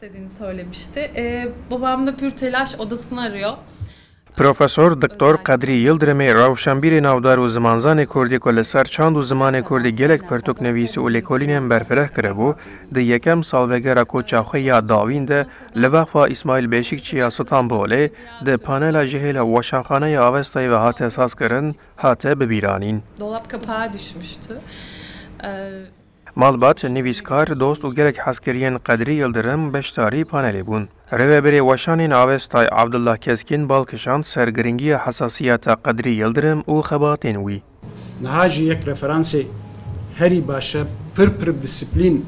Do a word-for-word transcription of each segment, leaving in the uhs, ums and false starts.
dediğini söylemişti. Ee, babam da pür telaş odasını arıyor. Profesor Doktor Qedrî Yildirimê, rewşenbîrê navdar û zimanzanê kurdî ku li ser çand û zimanê kurdî gelek pirtûk nivîsî û lêkolînên berfireh kiribû, di yekem salvegera koça xwe ya dawîn de li Veqfa Îsmaîl Beşîkçî ya Stenbolê di panela ji hêla Weşanxaneya Avestayê ve hate sazkirin, hate bibîranîn. Dolap kapağı düşmüştü. Ee, Malbat, nivîskar, dost û gelek hezkiriyên Qedrî Yildirim beşdarî panelê bûn. Rêvebirê Weşanên Avestayê Abdullah Keskîn bal kişand ser giringiya hesasiyeta Qedrî Yildirim û xebatên wî. Niha jî yek referansê herî baş e, pir pir bi disiplîn,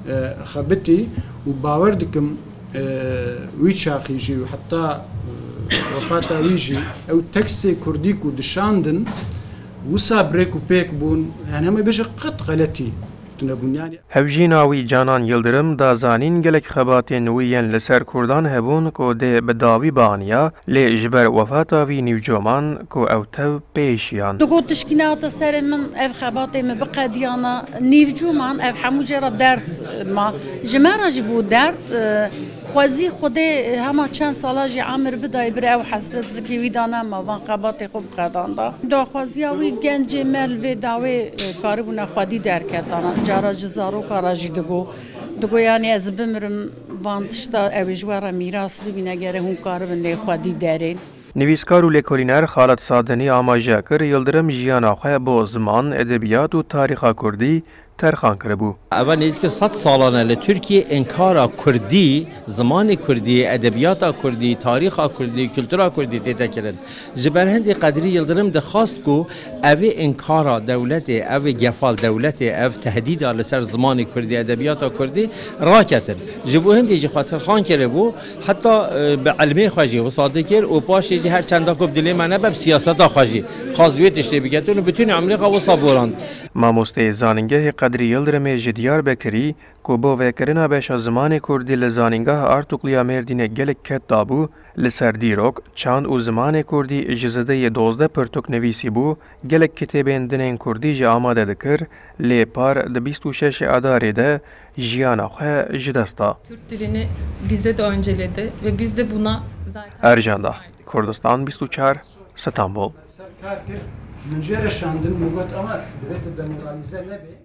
e, xebitî û bawer dikim, e, wî çaxî jî û heta, e, wefata wî jî ew tekstê kurdî ku dişandin, wisa bi rêk û pêk bûn, yani em ê bêje qet xeletî tune bûn. Yani Hevjîna wî Canan Yildirim da zanîn gelek xebatên wî yên li ser kurdan hebûn ku dê bi dawî bianiya, lê ji ber wefata wî nîvcoman ku ew tev pêşiyan. Digot tişkî nehate serê min, ev xebatê min biqediyana. Nîvcoman ev hemû jê re derd ma. Ji me re jî bû derd. E, xwezî Xwedê hema çend sala jî emir bidayê, bire ew hesret zikê wî da nema, van xebatê xwe biqedanda. Daxwaziya wî gencê me li vê dawê, e, karibûne xwedî derketana. Cara ji zaroka re jî digo. Digo, yani ez bimirim, van tişta ew ê ji we re mîras bibîne, gere hûn karibin lê xwedî derên. Nivîskar û lêkolîner Xalid Sadinî amaje kir, Yildirim jiyana xwe bo ziman, edebiyat û tarîxa kurdî terxan kiribû. Eva nêzîkî sed salan e li Tirkiyê înkara kurdî, zimanê kurdî, edebiyata kurdî, tarîxa kurdî, kultura kurdî tête kirin. Ji ber hindê Qedrî Yildirim dixwast ku evê înkara dewletê, evê gefa dewletê, ev tehdîda li ser zimanê kurdî, edebiyata kurdî raketin. Ji bo hindê jî xwe terxan kiribû, heta, e, bi ilmê xwe jî wisa dikir û paşê jî her çenda ku bi dilê me nebe, bi siyaseta xwe jî xwest wê tiştê biketin û bi tûnê emrê xwe wisa borand. Mamosteyê zanîngehê Qedrî Yildirimê ji Diyarbekirî ku bo vekirina beşa zimanê kurdî li Zanîngeha Artuklu ya Mêrdînê gelek ked dabû, li ser dîrok, çand û zimanê kurdî ji zideyê dozdeh pirtûk nivîsîbû, gelek kitêbên din ên kurdî jî amade dikir, lê par di bîst û şeşê Adarê de jiyana xwe ji dest da. Kürt dilini bize de önceledi ve biz de buna zaten Ercan Dağ, verdik. Kurdistan bîst û çar, Stenbol. Ser kar kir, min jê re şandin, min got, "Ama divê tu demoralize nebe."